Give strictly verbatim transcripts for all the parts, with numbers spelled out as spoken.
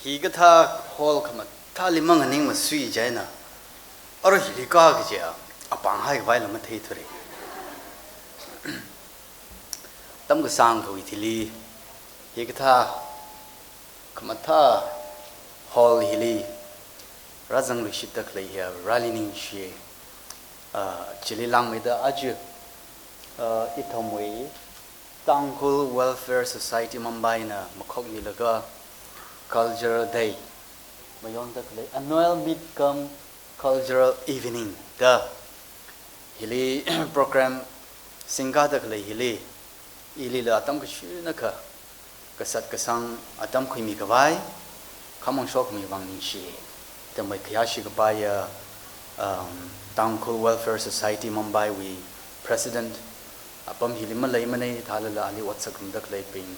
Hikathā hall khamathāli manganingmasui chieina, arui hili kā kaji a, apāng haikhavai la matheithura. Tamkasāngkhawui thili, hikathā khamathā hall hili rāzangluishitda khalei hiya Vareli ningshi. Ah, chili langmeida aja, ah, ithumwui Tangkhul Welfare Society Mumbai na makhokmilaga Cultural Day mayonda khalei, Annual Meet cum Cultural Evening da hili program singkāda khalei hili, ilila atam kashinakha kasat kasang atam khuimikhavai, khamong shokmi vang ningshi. Tamei khayāshi kapaiya, um, Tangkhul Welfare Society Mumbai wui President, apam hili maleimanei, thālala ali ot sākhamda khaleibing,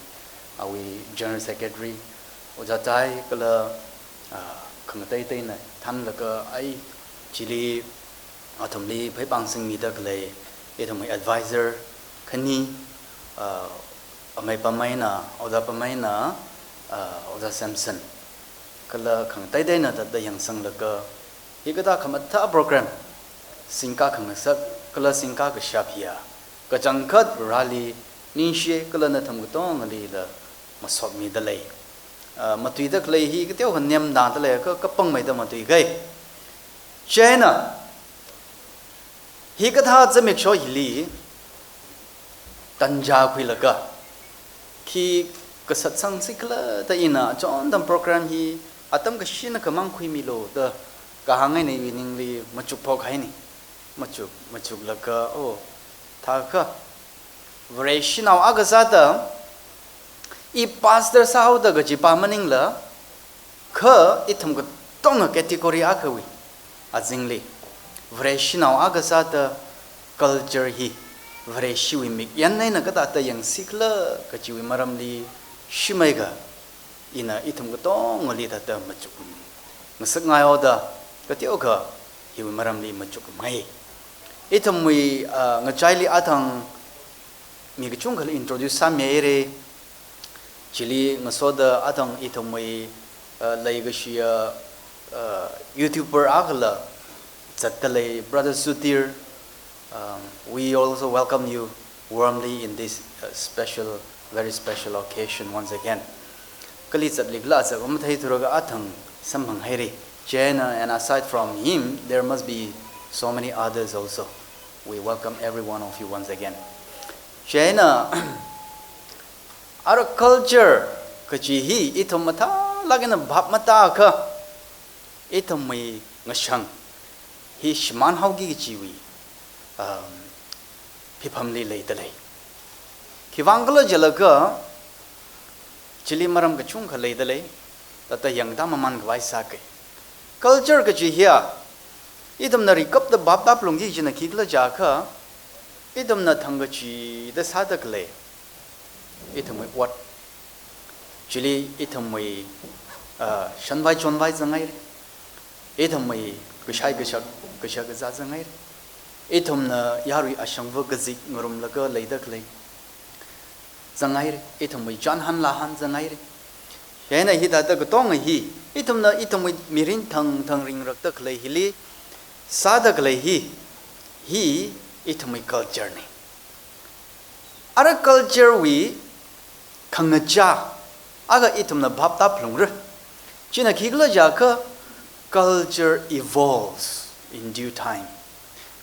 awui General Secretary, Ojā Tai kala, ah, khangateiteina thānlaga ai chili athumli pheipāng singmida khalei, ithumwui advisor khani, ah, amei pameina, Ojā pameina, ah, Ojā Samson. Kala khangateiteina thāda yangsanglaga, hikathā khamathā program singkā khangasak, kala singkā kashap hiya kachangkhat Vareli ningshi kala nathum katongalila masotmida lei. Ah, matuida khalei hi kateokha nemda dalei, ka, kapangmeida matuikei. Chieina, hikathā zimiksho hili tanja khuilaga, khi kasat sangsi khala da ina chontam program hi atam kashinakha mang khuimilu da kahāng eina iwui ningli machukphok haini. Machuk, machuklaga, oh, thākha Vareshinao akha sāda, i pastor sāhaoda kajipa maningla, kha ithum katonga category akhawui azingli, Vareshinao akha sāda culture hi Vareshiwui mikyan eina kathāda yangsi khala kajiwui maramli shimeiga, ina ithum katongali thāda machuk ngasakngai haoda, kateokha hiwui maramli machukngai. Ithumwui, ah, ngachaili athang mi kachungkhala introduce sāmihaira. Chili ngasoda athang ithumwui, ah, leikashiya, ah, YouTuber akhala zatda lei, Brother Sudhir. Um, we also welcome you warmly in this, uh, special, very special occasion once again. Kali zatlikhala zat matheithura, athang samphanghaira. Chieina, and aside from him, there must be so many others also. We welcome every one of you once again. Chieina, ara culture kaji hi ithum mathālāk eina bhap matākha, ithumwui ngashang hi shimānhaoki kajiwui, um, phipamli leida lei. Khivang khala jilaga, chili maram kachungkha leida lei, thāda yangda mamānkhavai sākei. Culture kaji hiya, ithumna rikapda bhap tāphalungki kajina khikhala jiakha, ithumna thangkachida sāda khalei ithumwui ot. Chili ithumwui, ah, shanvai chonvai zanghaira. Ithumwui kashai kashak, kashak kazā zanghaira. Ithumna yarui ashangva kazip ngarumlaga leida khalei zanghaira. Ithumwui chānhan lāhan zanghaira. Chieina hithāda katonga hi, ithumna ithumwui mirin thangthang ringrakta khalei hili sāda khalei hi, hi ithumwui culture na. Ara culture wui khangachā akha ithumna bhap tāphalungra. China khikhala jiakha, culture evolves in due time.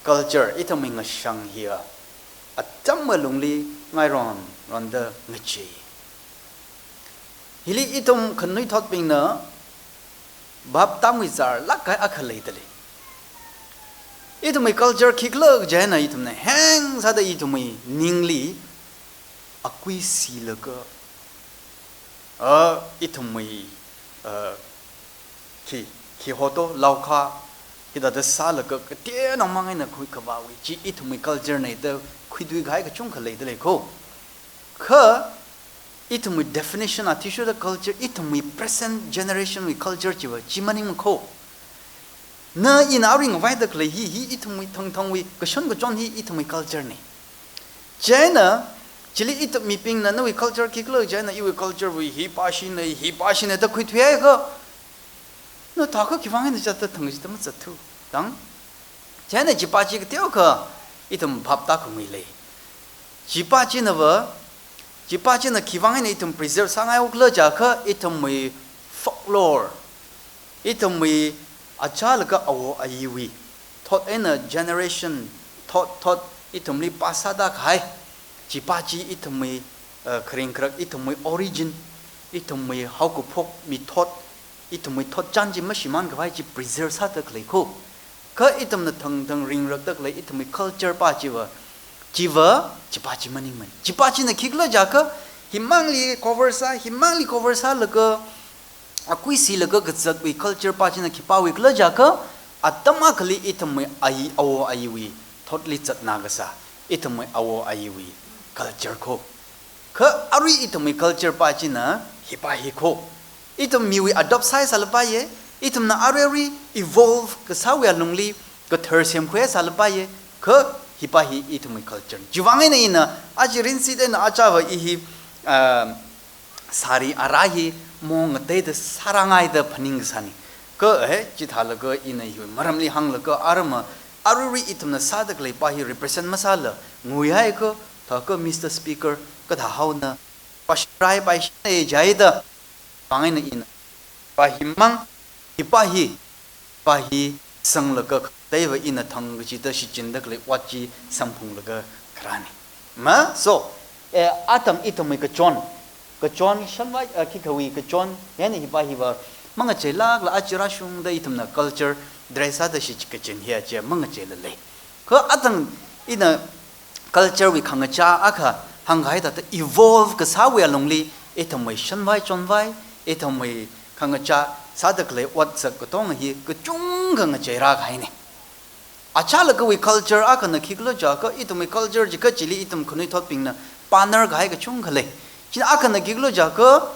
Culture, ithumwui ngashang hiya atam alungli ngairon ronda ngachei. Hili ithum khanuithotbingna bhap tāmizarlāk kahai akha leida lei. Ithumwui culture khikhala kaji eina ithumna heng sāda ithumwui ningli akui silaga, ah, ithumwui, ah, khi, khi hoto, laokha, hithāda sālaga kateonao mang eina khuikhavāwui chi ithumwui culture na da khuitui kahai kachungkha leida lei ko. Kha ithumwui definition athishurda culture, ithumwui present generation wui culture chiva chi maningmana ko. Na ina arui ngavaida khalei hi, hi ithumwui thangthangwui kashon kachon hi ithumwui culture na. Chieina Chili ithum mibingna nawui culture khikhala chieina iwui culture wui hi pāshina, hi pāshina da khuithuihaiakha, na thākha khivang eina zatda thang chida mazatthu. Dang. Chieina chipā chi kateokha ithum bhap tākhanguilei. Chipā chinava, chipā china khivang eina ithum preserve sāngaihaokhala jiakha ithumwui folklore, ithumwui achālaga awo ayiwui thot eina generation thot thot ithumli pass sāda kahai. Chipā chi ithumwui, uh, kharing kharak, ithumwui origin, ithumwui haokaphok mithot, ithumwui thotchan chi mashimānkhavai chi preserve sāda khalei kho. Kha ithumna thangthang ringrakda khalei ithumwui culture pā chiva, chiva, chipā chi maningmana. Chipā china khikhala jiakha, himangli cover sā, himangli cover sālaga, akui silaga kazatwui culture pā china khipāwui khala jiakha, atam akhali ithumwui ayi, awo ayiwui thotli zatna kasā, ithumwui awo ayiwui culture kho. Kha arui ithumwui culture pā china hipā hi kho. Ithum miwui adopt sāhaisālapaiya, ithumna arui arui evolve kasāwui alungli kathar semkhuihaisālapaiya, kha hipā hi ithumwui culture. Chivang eina ina, aja rinsi eina achāva i hi, ah, sari ara hi mong ngateida sārangaida phaning kasāna. Kha, eh, chithālaga ina hi maramli hānglaga arama, arui arui ithumna sāda khalei pā hi represent masāla, nguihaiakha, thākha Mister Speaker, kathāhaona, pāshingrai paishina jihaida, vang eina ina, pā himang, hipā hi, pā hi sanglaga khateiva ina thang kachida shichinda khalei ot chi samphanglaga kharāna. Ma, so, eh, atam ithumwui kachon, kachon shanvai, eh, khikhawui kachon, hieina hipā hiva mangacheilākla aja rāshungda ithumna culture dress sāda shichi kachin hi aja mangacheilalei. Kha atam ina culture wui khangachā akha hāngkahai thāda evolve kasāwui alungli, ithumwui shanvai chonvai, ithumwui khangachā sāda khalei otsak katonga hi kachungkha ngacheirākahaina. Achālagawui culture akhana khikhala jiakha, ithumwui culture chi kachili ithum khanuithotbingna pānarkahai kachungkha lei. China akhana khikhala jiakha,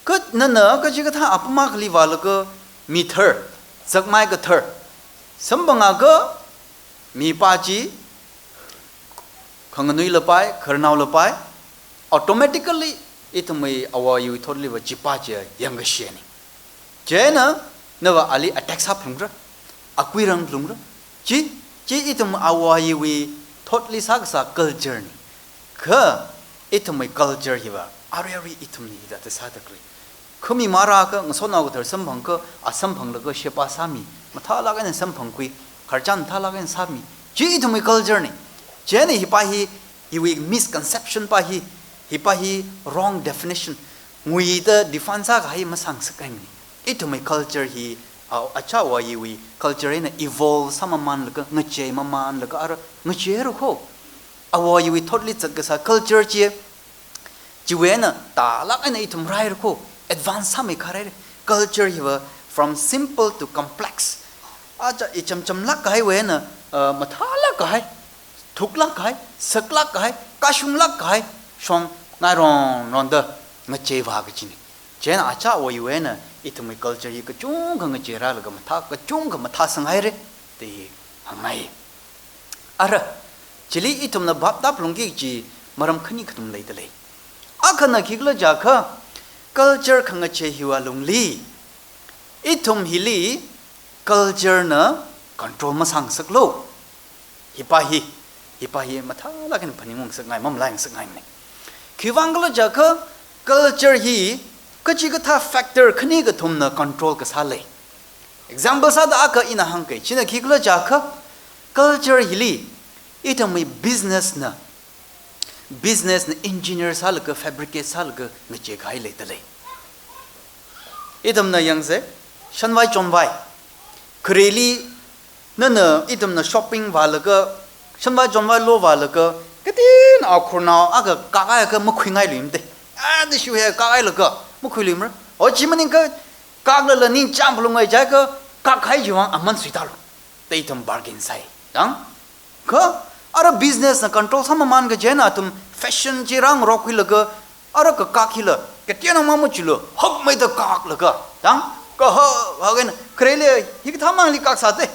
kha nana kachikathā apam akhali vālaga mithar, zakmai kathar samphangakha, mipā chi khanganuilapai, khararnaolapai, automatically ithumwui awo ayiwui thotliva chipā chi yangkashena. Chieina, nava ali attack sāphalungra, akuirangphalungra. Chi, chi ithum awo ayiwui thotli sākasā culture na. Kha ithumwui culture hiva, arui arui ithumna hithāda sāda khalei. Khami marākha, ngasotnao kathar samphangakha, a samphanglaga sheba sāmi, mathālāk eina samphangkhui, khararchan mathālāk eina sāmi. Chi ithumwui culture na. Chieina hipā hi, hiwui misconception pā hi, hipā hi wrong definition, nguida define sākahai masāngasakngaimana. Ithumwui culture hi, a, achā awo ayiwui culture eina evolve sāmamanlaga, ngacheimamanlaga, ara ngacheihaira kho. Awo ayiwui thotli zatkasā culture chi, chiwui eina tālāk eina ithum rāhaira kho, advance sāmeikharā haira. Culture hiva from simple to complex. Aja icham chamlāk kahaiwui eina, uh, mathālāk kahai, thuklāk kahai, saklāk kahai, kashunglāk kahai, shong ngaironronda ngacheivā kachina. Chieina achā awo ayiwui eina ithumwui culture hi kachungkha ngacheirālaga mathā, kachungkha mathāsanghaira da hāngngai. Ara, chili ithumna bhap tāphalungki kachi maram khani kathum leidalei. Akhana khikhala jiakha, culture khangachei hiwui alungli, ithum hili culture na control masāngasaklu. Hipā hi, hipā hi mathālāk eina phaningungasakngai, mamalaisangngaimana. Khivang khala jiakha, culture hi kachikathā factor khani kathumna control kasā lei. Example sāda akha ina hāngkei, china khikhala jiakha, culture hili ithumwui business na, business na engineer sālaga, fabricate sālaga ngacheikahai leidalei. Ithumna yangsa, shanvai chonvai, khareli nana ithumna shopping vālaga, shanvai chonvai lo vālaga, katina akhurnao akha kakhaiakha makhuingailuimada. Ada shu hi kakhailaga makhuiluimara. O chi maningakha, kaklala ningchāng phalungngai jiakha, kakhai chiwui vang aman suitālu da ithum bargain sāi. Dang? Kha, ara business na control sāmaman kachieina athum fashion chi rāngarokkhuilaga, ara kakak hila, kateonao mang machilu, hakmeida kaklaga, dang, kahak, hak eina, khareli, hikathā mangli kaksāda.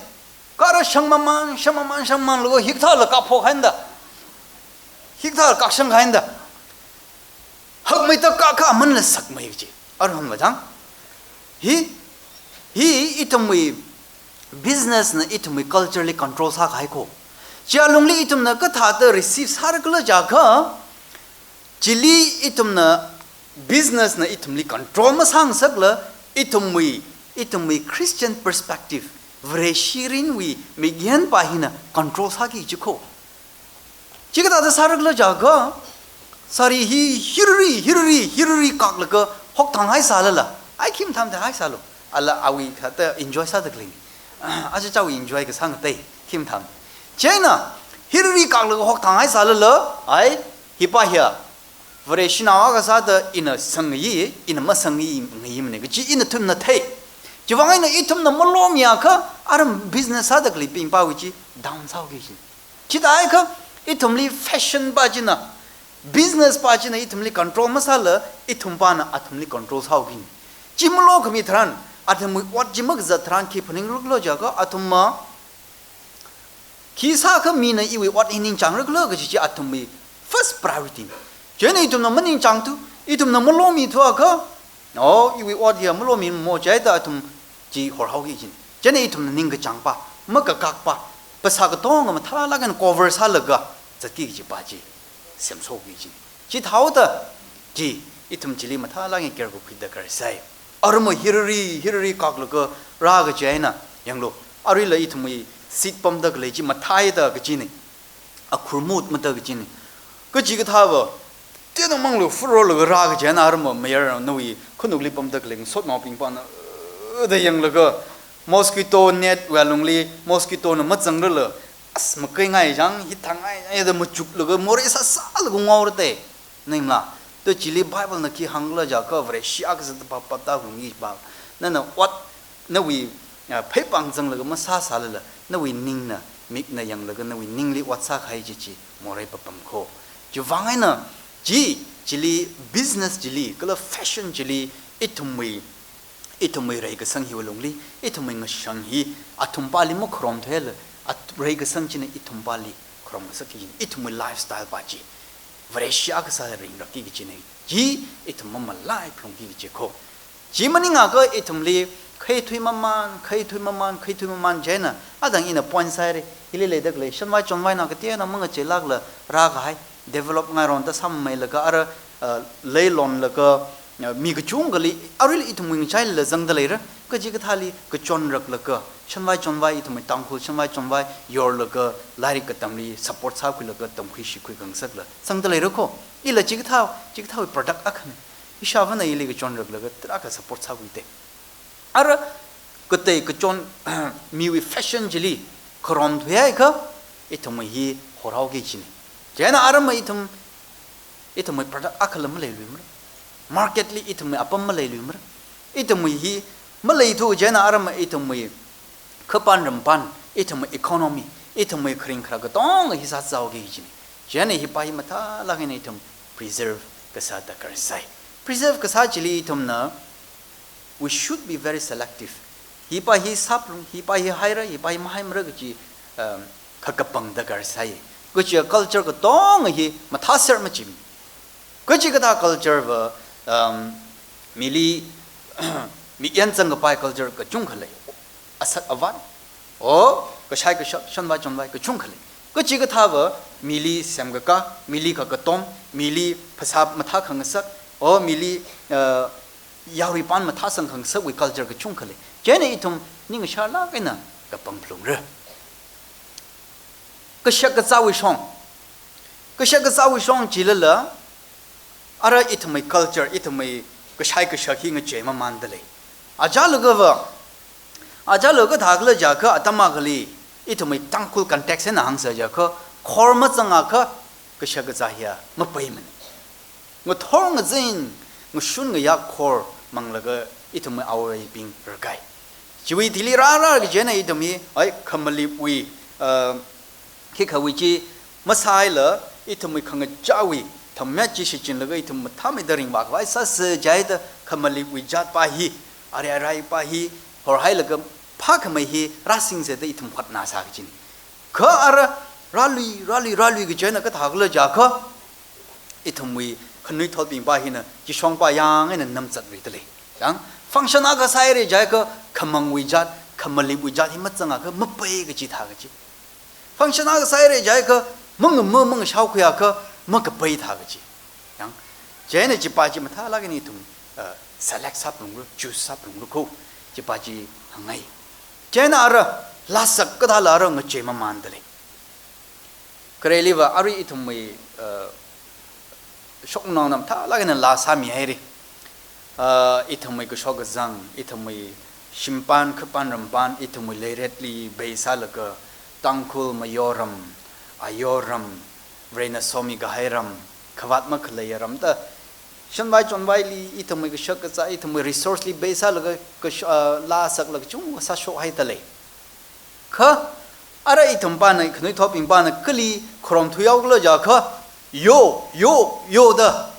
Kha ara shangmaman, shangmaman, shangmamanlaga, hikathāla kakphokhaida. Hikathāla kakshanghaida. Hakmeida kakha amanla sakmei kaji. Arhang majang. Hi, hi ithumwui business na ithumwui culture li control sākahai ko. Chi alungli ithumna kathāda receive sāra khala jiakha, chili ithumna business na ithumli control masāngasakla, ithumwui, ithumwui Christian perspective, Vareshi mirinwui mikyanpa hina control sāki kaji ko. Chikathāda sāra khala jiakha, sari hi hiriri, hiriri, hiriri kaklaga hokthang haisālala, ai khim tham te haisālu. Ala awui thāda enjoy sāda khalei. Aja chawui enjoy kasā ngatei, khim tham. Chieina, hiriri kaklaga hokthang haisālala, ai, hipa hiya Vareshinao akha sāda ina sangngayi, ina masangngayi, ngayi mane kaji ina ithumna thei. Chiwuivang eina ithumna malomiakha, aram business sāda khaleibingpawui chi down sāhaoki kaji. Chithākha, ithumli fashion pa china, business pa china ithumli control masāla, ithumpana athumli control sāhaoki. Chi malokhami tharan, athumwui ot chi makazat tharan khi phaningra khala jiakha, athumva khi sākha mina iwui ot hi ningchāngra khala kaji chi athumwui first priority. Chieina ithumna maningchāngthu, ithumna malomithuakha, oh, iwui ot hiya malomimo chieina athum chi horhaoki kaji. Chieina ithumna ningkachāngpa, makakakpa, phasā katonga mathālāk eina cover sālaga zatki kajipa chi semshoki kaji. Chithāhaoda, chi, ithum chili mathālāk eina care kakhuida kharsai. Arama hiriri, hiriri kaklaga rā kaji eina, yanglu. Aruila ithumwui seat pamda khalei chi mathāida kajine. Akhur mut mada kajine. Kachikathāva, tena manglu furolaga rā kaji eina arama mayar nawui khanukli pamda khalei ngasotnaobingpana, eh, da yanglaga, mosquito net wui alungli, mosquito na mazangrala, as makeingai jang, hithāngai, ai da machuklaga, morei sāsālaga ngaora te. Ningla, to chili Bible na khi hāng khala jiakha Vareshi akha sāda pap, pap ta hungyi pa. Nana ot, nawui, ah, pheipāng zanglaga masāsālala, nawui ningna, mikna yanglaga, nawui ningli ot sākahai chi chi, morei papam ko. Chiwuivang eina, chi, chili business chili, kala fashion chili, ithumwui, ithumwui reikasang hiwui alungli, ithumwui ngashang hi, athumpali makharomthuila, at-, reikasang china ithumpali kharomngasakki, ithumwui lifestyle pa chi. Vareshi akha sāda ringrakki kajine, chi ithum mamalai phalungki kaji ko. Chi maningakha ithumli, khaithui maman, khaithui maman, khaithui maman chieina, adang ina point sāhaira, hili leida khalei, shanvai chonvaina kateonao mangacheilākla rākahai, develop ngaironda sāmameilaga ara, uh, leilonlaga, uh, mi kachungkhali, aruila ithumwui ngachailila zangda leira, kachikathāli kachonraklaga, shanvai chonvai ithumwui Tangkhul, shanvai chonvai yorlaga, lairik katamli support sākhuilaga, tamkhui shikhui khangasakla zangda leira ko. Ila chikathā, chikathāwui product akhane. Ishāvāna ili kachonraklaga, tarākha support sākhui te. Ara katei kachon, miwui fashion chili kharomthuihaiakha, ithumwui hi horhaoki kajine. Chieina arama ithum, ithumwui product akhala maleiluimara. Market li ithumwui apam maleiluimara. Ithumwui hi maleithu chieina arama ithumwui khapan rampan, ithumwui economy, ithumwui kharing kharā katonga hi sāzaoki kajine. Chieina hipa hi mathālāk eina ithum preserve kasā darkar sai. Preserve kasā chili ithumna, we should be very selective. Hipa hi sāphalung, hipa hi haira, hipa hi mahaimara kaji, um, kakapang darkar sai. Kaji culture katonga hi mathāser machim. Kachikathā culture va, um, mili, mikyan zangkapai culture kachungkha lei. Asak avat, o, kashai kashak, shanvai chonvai kachungkha lei. Kachikathāva, mili semkaka, mili kakatom, mili phasā mathā khangasak, o, mili, uh, yaruipan mathāsang khangasakwui culture kachungkha lei. Chieina ithum ningshālāk eina kapang phalungra. Kashak kazāwui shong. Kashak kazāwui shong chilala, ara ithumwui culture, ithumwui kashai kashak hi ngachei mamanda lei. Achālakha va, achālakha kathā khala jiakha atam akhali, ithumwui Tangkhul context eina hāngsa jiakha, khor mazangakha kashak kazā hiya mapeimana. Ngathor ngazin, ngashun ngayā khor manglaga ithumwui awoibing rākai. Chiwui thili rāra kaji eina ithum hi, ai, khamalipwui, uh, khikhawui chi masāhaila, ithumwui khangachāwui thammya chi shichinlaga ithum mathāmeida ringvākhavai sāsa jihaida khamalipwui jatpa hi, arai araipa hi, horhailaga phākhamei hi rāsingsa da ithum hotnāsa kajina. Kha ara rālui, rālui, rālui kaji eina kathā khala jiakha, ithumwui Khanuithotbingpa hina, chishongpa yang eina namzat luidalei. Yang, function akha sāhaira jiakha, khamangwui jat, khamalipwui jat hi mazangakha, mapai kaji thā kaji. Function akha sāhaira jiakha, mangama mangashao khuiakha, makapai thā kaji. Yang, chieina chipa chi mathālāk eina ithum, uh, select sāphalungra, choose sāphalungra kho, chipa chi hāngngai. Chieina ara, lāsak kathāla ara ngachei mamandalei. Khareliva arui ithumwui, uh, shoknao mathālāk eina laa sāmihaira. Uh, ithumwui kashok kazang, ithumwui shimpān, khapān rampān, ithumwui leiretli base sālaga, Tangkhul mayoram, ayoram, Varena somikahai ram, khavāt makhaleiya ram da, shanvai chonvaili, ithumwui kashak kazā, ithumwui resource li base sālaga, kash-, uh, lāsaklaga chungkha sāshokhaidalei. Kha, ara ithumpana, khanuithotbingpana kali khorumthuihaokhala jiakha, yo, yo, yo da,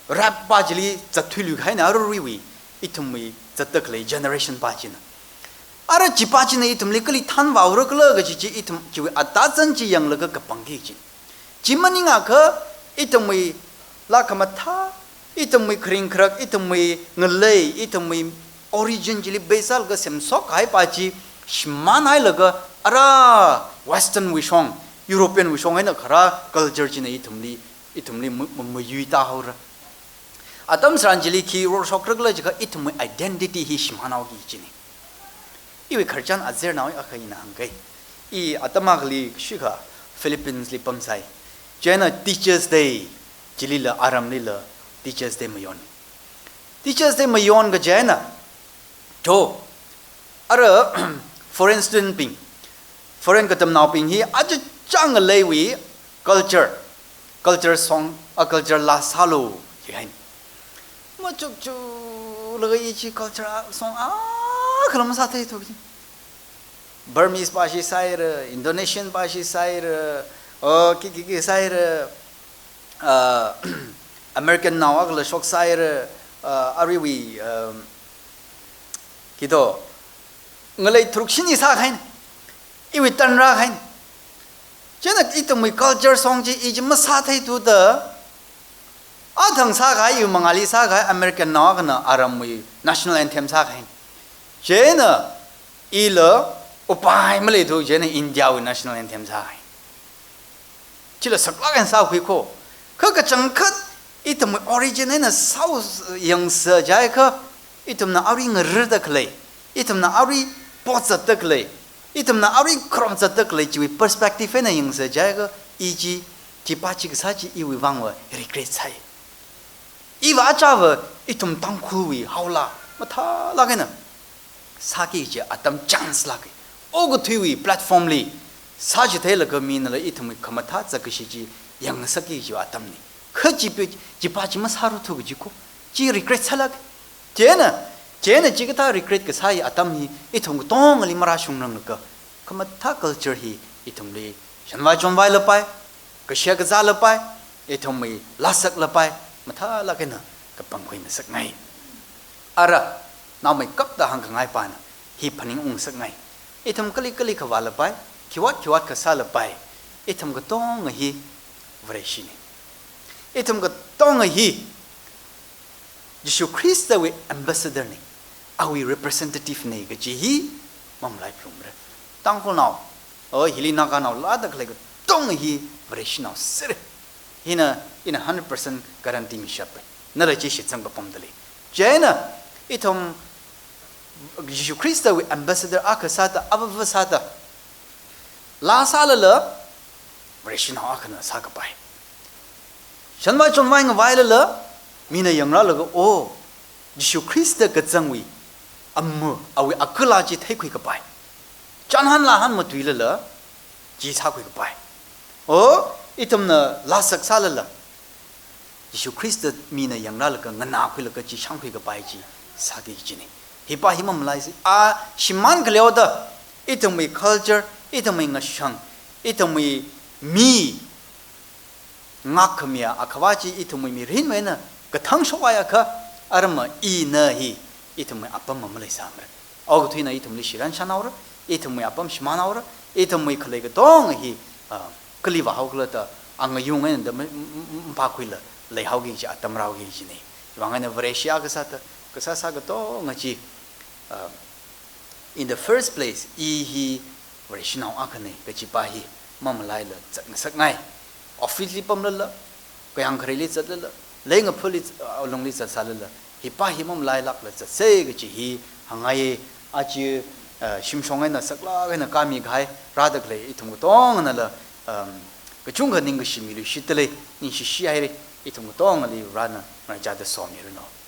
rap pa chili zatthuiluikahaina aruiruiwui, ithumwui zatda khalei generation pa china. Ara chipa china ithumli kali thanvāhaorakhala kaji chi ithum chiwui atazan chi yanglaga kapangki kaji. Chi maningakha, ithumwui laa khamathā, ithumwui kharing kharak, ithumwui ngalei, ithumwui origin chili base sālaga semshokkahai pa chi, shimānhailaga, ara Western wui shong, European wui shong eina kharā culture china ithumli, ithumli mu-, mu-, mayuitāhaora. Atam tharan chili khi rorshokrakhala jiakha ithumwui identity hi shimānhaoki kajina. Iwui khararchan azarnao akha ina hāngkei. I atam akhali shikha Philippines li pamsai. Chieina Teachers' Day, chilila aramlila Teachers' Day mayon. Teachers' Day mayon kaji eina, to, ara foreign student bing, foreign katamnaobing hi achichā ngaleiwui culture, culture song, a culture laa sālu, jihaina. Machukchulaga i chi culture a song akhala masātheithu. Burmese pa shi sāhaira, Indonesian pa shi sāhaira, o, ki, ki, ki sāhaira, uh, American nao akhala shok sāhaira, uh, aruiwui, um, kito, ngalei tharuk shini sākahaina, iwui tan rākahaina. Chieina ithumwui culture song chi i chi masātheithuda, athang sākahai, iwui mangāli sākahai American nao akhana aramwui national anthem sākahaina. Chieina ila upai maleithu, chieina India wui national anthem sākahaina. Chila saklāk eina sākhui kho. Kha kachangkhat ithumwui origin eina sāyangsa jiakha, ithumna arui ngararda khalei, ithumna arui potzatda khalei, ithumna arui khorumzatda khalei chiwui perspective eina yangsa jiakha, i chi, chipa chi kasā chi iwui vangva regret sāi. Iva achāva ithum Tangkhulwui haola mathālāk eina sāki kaji atam chance lāka. Okathuiwui platform li sāchitheilaga minala ithumwui khamathā zakkashi chi yangngasakki kaji atamna. Kha chipa, chipa chi masāruthu kaji kho. Chi regret sālāka. Chieina, chieina chikathā regret kasā hi atam hi ithum katongali marāshungranglaga, khamathā culture hi ithumli shanvai chonvailapai, kashak kazālapai, ithumwui lāsaklapai, mathālāk eina kapangkhuingasakngai. Ara, naomeikapta hāngkhangaipana, hi phaningungngasakngai. Ithum kali kali khavālapai, khiwat khiwat kasālapai, ithum katonga hi Vareshina. Ithum katonga hi Jishu Khristawui ambassador na, awui representative na kaji hi mamalaiphalungra. Tangkhulnao, o hili Naganaola da khalei katonga hi Vareshinao sera. Hina, ina hundred percent guarantee mishappai. Nala chi shitsang kapamdalei. Chieina, ithum Jishu Khristawui ambassador akha sāda, avava sāda, laa sālala, Vareshinao akhana sākapai. Shanvai chonvai ngavailala, mina yangrālaga, o, Jishu Khrista kazangwui ama, awui akala chi theikhuikapai. Chānhan lāhan matuilala, chi sākhuikapai. O, ithumna lāsak sālala, Jishu Khrista mina yangrālaga nganākhuilaga chi shānkhuikapai chi sāki kajina. Hipa hi mamalaisa, a shimān khaleoda, ithumwui culture, ithumwui ngashang, ithumwui mi, ngakkhamiya akhava chi ithumwui mirinwui eina kathang shokhaiakha, arama ina hi ithumwui apam mamaleisāmara. Okathuina ithumli shiran shānhaora, ithumwui apam shimānhaora, ithumwui khalei katonga hi, ah, kali vāhaokhala da, angayung eina da ma-, m-, m-, m-, mpakhuila, leihaoki kaji atam rāhaoki kajina. Chiwuivang eina Vareshi akha sāda, kasā sā katonga chi, um, in the first place, i hi Vareshinao akhana kajipa hi mamalaila zatngasakngai. Office li pamlala, kayāng khareili zatlala, leingaphali, uh, alungli zatsālala, hipa hi mamalailākla zatsa kaji hi hāngngaiya. Aja, uh, shimshong eina saklāk eina kāmi kahai rāda khalei ithum katonganala, um, kachungkha ningkashi miluishitdalei, ningshishi haira, ithum katongali Varena ngaraichāda somiranu.